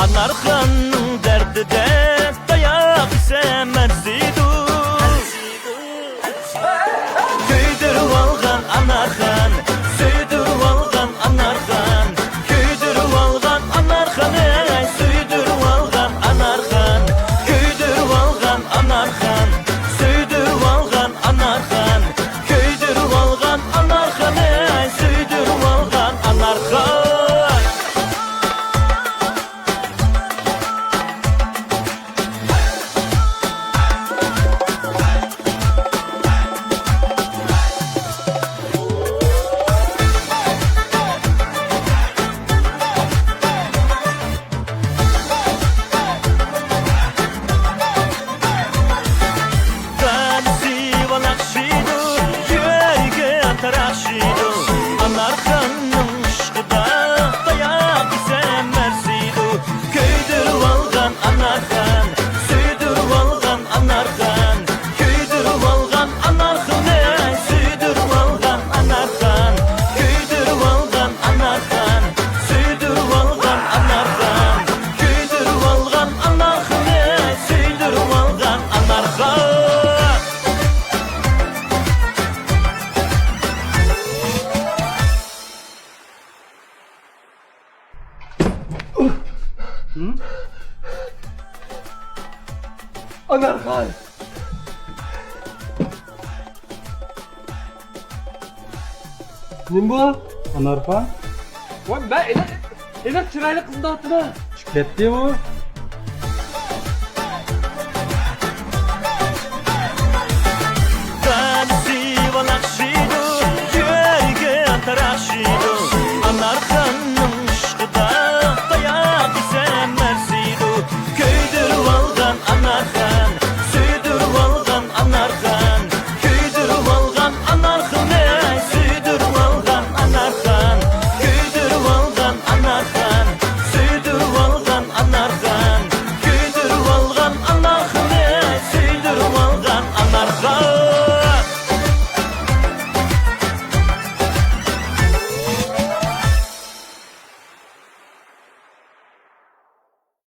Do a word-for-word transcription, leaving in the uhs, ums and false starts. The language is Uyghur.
ئانارخاننىڭ دەردىدە تاياق يېسەم ئەرزىيدۇ. كۆيدۈرۈۋالغان ئانارخان، سۆيدۈرۈۋالغان ئانارخان، كۆيدۈرۈۋالغان ئانارخان، ئەي، سۆيدۈرۈۋالغان ئانارخان، كۆيدۈرۈۋالغان ئانارخان، سۆيدۈرۈۋالغان ئانارخان، كۆيدۈرۈۋالغان ئانارخان، ئەي، سۆيدۈرۈۋالغان ئانارخان. دانىسى ۋالاقشىدۇ، يۈرىكى تاراقشىدۇ. ئانارخاننىڭ ئىشقىدا تاياق يېسەم ئەرزىيدۇ. كۆيدۈرۈۋالغان ئانارخان، سۆيدۈرۈۋالغان ئانارخان، كۆيدۈرۈۋالغان ئانارخان، سۆيدۈرۈۋالغان ئانارخان، كۆيدۈرۈۋالغان ئانارخان، سۆيدۈرۈۋالغان ئانارخان، كۆيدۈرۈۋالغان ئانارخان، سۆيدۈرۈۋالغان ئانارخان. ئانارخان! نېمە بۇ؟ ئانارخان؟ ۋاي، مەن ھېلىقى، ھېلىقى چىرايلىق قىزنى دەۋاتىمەن. چىقىپ كەتتى ئۇ.